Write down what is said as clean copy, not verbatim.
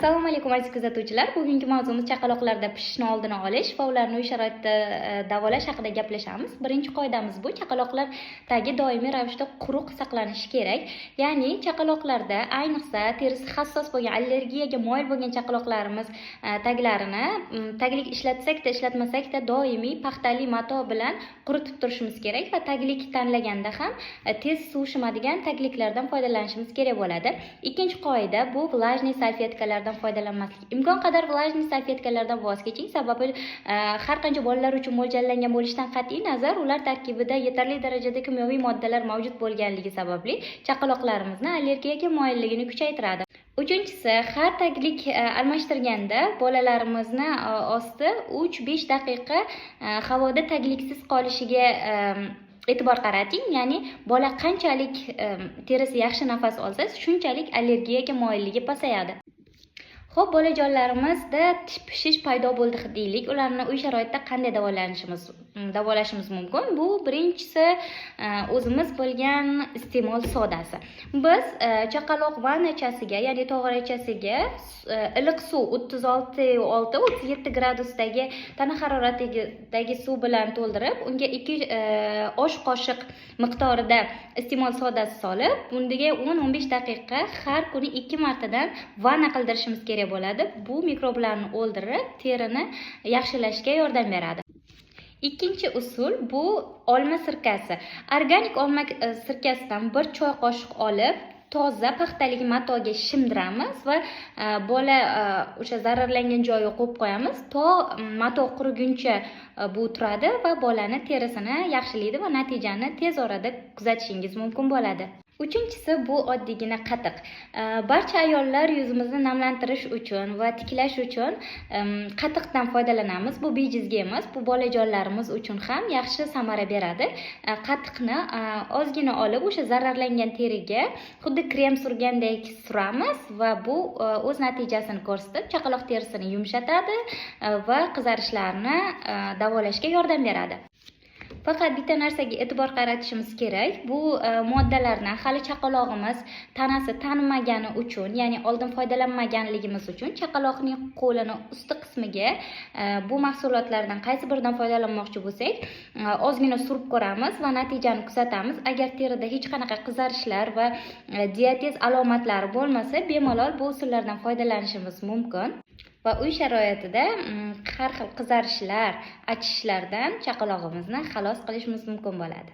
Assalomu alaykum, aziz kuzatuvchilar. Bugungi mavzumiz chaqaloqlarda pishishni oldini olish va ularni uy sharoitida davolash haqida gaplashamiz. Birinchi qoidamiz bu: chaqaloqlar tagi doimiy ravishda quruq saqlanishi kerak. Ya'ni chaqaloqlarda, ayniqsa terisi hassos bo'lgan, allergiyaga moyil bo'lgan chaqaloqlarimiz taglarini taglik ishlatsakda, ishlatmasakda doimiy paxtali mato bilan quritib turishimiz kerak va taglik tanlaganda ham tez suvishmadigan tagliklardan foydalanishimiz kerak bo'ladi. Ikkinchi qoida bu влажный salfetkalardan foydalanmaslik. Imkon qadar влажный salfetkalardan voz keching, sababi har qancha bolalar uchun mo'ljallangan bo'lishidan qat'iy nazar, ular tarkibida yetarli darajada kimyoviy moddalar mavjud bo'lganligi sababli chaqaloqlarimizni allergiyaga moyilligini kuchaytiradi. Uchinchisi, har taglik almashtirganda bolalarimizni osti 3-5 daqiqa havoda tagliksiz qolishiga e'tibor qarating. Ya'ni bola qanchalik terisi yaxshi nafas olsa, shunchalik allergiyaga moyilligi pasayadi. Xo'p, bolajonlarimizda pishish paydo bo'ldi deylik. Ularni uy sharoitida qanday davolashimiz mumkin? Bu birinchisi o'zimiz bilgan iste'mol sodasi. Biz chaqaloq vannachasiga, ya'ni tog'orachasiga iliq suv, 36,6, 37 gradusdagi tana haroratidagi suv bilan to'ldirib, unga 2 osh qoshiq miqdorida iste'mol sodasi solib, bunga 10-15 daqiqa har kuni ikki martadan vanna qildirishimiz kerak bo'ladi. Bu mikroblarni o'ldirib, terini yaxshilashga yordam beradi. Ikkinchi usul bu olma sirkasi. Organik olma sirkasidan 1 choy qoshiq olib, toza paxtalik matoga shimdiramiz va bola o'sha zararlangan joyiga qo'yib qo'yamiz. To mato quriguncha bu turadi va bolani terisini yaxshilaydi va natijani tez orada kuzatishingiz mumkin bo'ladi. Uchinchisi bu oddiygina qatiq. Barcha ayollar yuzimizni namlantirish uchun va tiklash uchun qatiqdan foydalanamiz. Bu bejizga emas, bu bolajonlarimiz uchun ham yaxshi samara beradi. Qatiqni ozgina olib, o'sha zararlangan teriga xuddi krem surgandek suramiz va bu o'z natijasini ko'rsatib, chaqaloq terisini yumshatadi va qizarishlarni davolashga yordam beradi. Faqat bitta narsaga e'tibor qaratishimiz kerak. Bu moddalarni hali chaqalog'imiz tanasi tanimagani uchun, ya'ni oldin foydalanmaganligimiz uchun chaqaloqning qo'lini usti qismiga bu mahsulotlardan qaysi biridan foydalanmoqchi bo'lsak, ozgina surib ko'ramiz va natijani kuzatamiz. Agar terida hech qanaqa qizarishlar va diatez alomatlari bo'lmasa, bemalol bu usullardan foydalanishimiz mumkin va uy sharoitida har xil qizarishlar, achishlardan chaqalog'imizni xalos qilishimiz mumkin bo'ladi.